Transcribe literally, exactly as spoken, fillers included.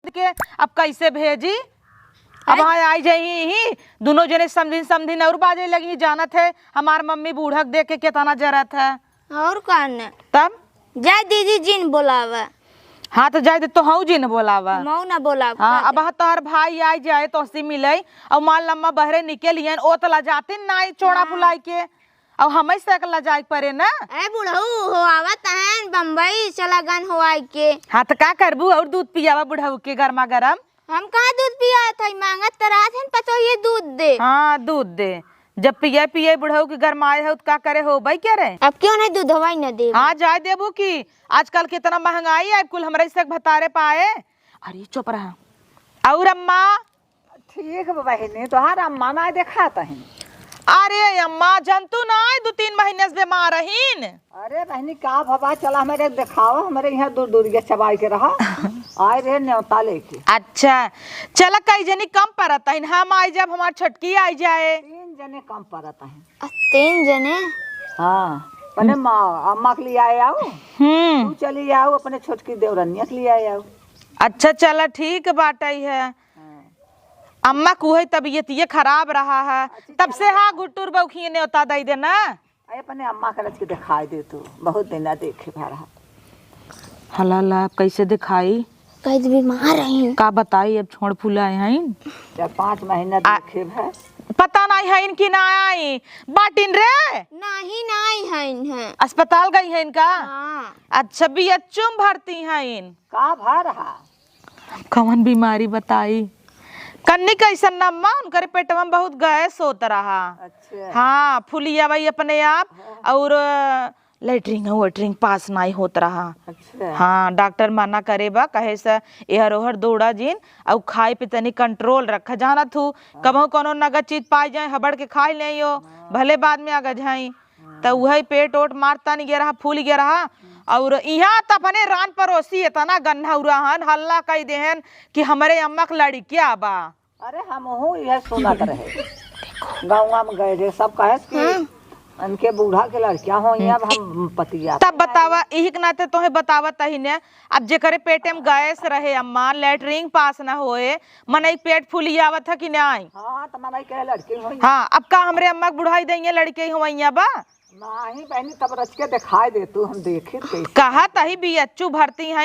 के, अब कैसे भेजी? अब हैं? हाँ, आई जाई ही, दुनो जने समधिन समधिन और बाजे लगी, जानत है हमार मम्मी बूढ़क देख के केतना जरत है। और का न? तब? जाए दीदी जिन बोलावा। हाँ, तो जाए दे, तो हऊ जिन बोलावा। मऊ ना बोलावा, हाँ, का अब दे? हाँ, तोहर भाई आई जाए तोहसे मिले, और मान लम्मा बहरे निकल आइन, ओ त लजातिन नाई चोड़ा हाँ। फुलाई के, और हमें से एक लजाए के परे ना। ए बुढ़ऊ हो आवत हैं बम्बई चला गन हो आई के। हाँ, तो का करबू, और दूध पियावा बुढ़ऊ के गरमा गरम। हम कहाँ दूध पियात हई, मांगत त रहत हन पतोहिए दूध दे। हाँ, दूध दे। जब पिए पिए बुढ़ऊ के गरमाए हो, त का करे हो, बई करे? अब क्यों नहीं दूधवा ही न देबे? हाँ, जाए देबू की आजकल कितना महंगाई है, कुल हमरे से भतारे पाए। अरे चुप रहा। और अम्मा? ठीक बा बहिनी, तोहार अम्मा ना देखात हन। अरे अम्मा, जंतु ना आए, दो तीन महीने से बीमार रहीन। अरे बहिनी, का भवा, चला हमरे देखावा, हमरे यहाँ दूर दूर के चबाई के रहा। आए रहे न्योता लेके। अच्छा, चला कई जनी कम परत हन, हम आई जब हमार छोटकी आई जाए। तीन जने कम परत हन। आ, तीन जने? हाँ, पहले माँ, अम्मा के लिए आए आओ। हम्म। तू चली आओ, अपने छोटकी देवरनिया के लिए आए आओ। अच्छा, चला ठीक बाटई है। हाँ। अम्मा कुहई तबीयत ये खराब रहा है, अच्छा, तब से चला। हाँ गुट्टुर बउखिए न्योता दई देना। अरे अपने अम्मा के रच के दिखाई दे तू, बहुत दिन ना देखे भा रहा। हला ला, अब कैसे दिखाई? कई तो बीमार रही। का बताई, अब छोड़ फुलाए हैं। चार पाँच महीना आ, देखे भा। पता नहीं है इनकी ना आई, बाटिन रे। नहीं, नहीं है इन्हें। अस्पताल गई है इनका? हाँ। अच्छा, बीएचयू में भर्ती हैं इन। का भा रहा? कवन बीमारी बताई? कन्नी कैसन न अम्मा, उनकरे पेटवा में बहुत गैस होत रहा। अच्छा। हाँ, फूलिया बाई अपने आप, हाँ। और लैट्रिन वैट्रिन पास नाई होत रहा। अच्छा। हाँ, डॉक्टर मना करे बा, कहे से एहर ओहर दौड़ा जिन, और खाए पे तनी कंट्रोल रखा, जानत हूँ, हाँ। कबहूँ कोनो नगद चीज पाई जाए, हबड़ के खाई ले यो, हाँ। भले बाद में अगज हैं। त उहइ पेट ओट मार तन गया रहा, फूल गया रहा। और इहाँ त अपने रान परोसी एतना गन्हौरा हन, हल्ला कइ देहन कि हमरे अम्मा क लड़िका बा। अरे हमहू इहे सुनत रहे, गउँवा में गए रहे, सब कहेस कि हम्म। इनके बूढ़ा के लड़िका होइहैं, अब हम पतिया तब बतावा, इही के नाते तोहे बतावत ही ने, अब जेकरे पेटे में गैस रहे अम्मा, लैट्रिन पास न होए, मनई पेट फूलियावत है कि नाई? हाँ, त मनई कहे लड़की होई। हाँ, अब का हमरे अम्मा के बुढ़ाई दइया लड़के होइया बा? नाही बहनी, तब रच के दिखाई दे तू, हम देखी कैसे। कहा तही बीएचयू भर्ती है।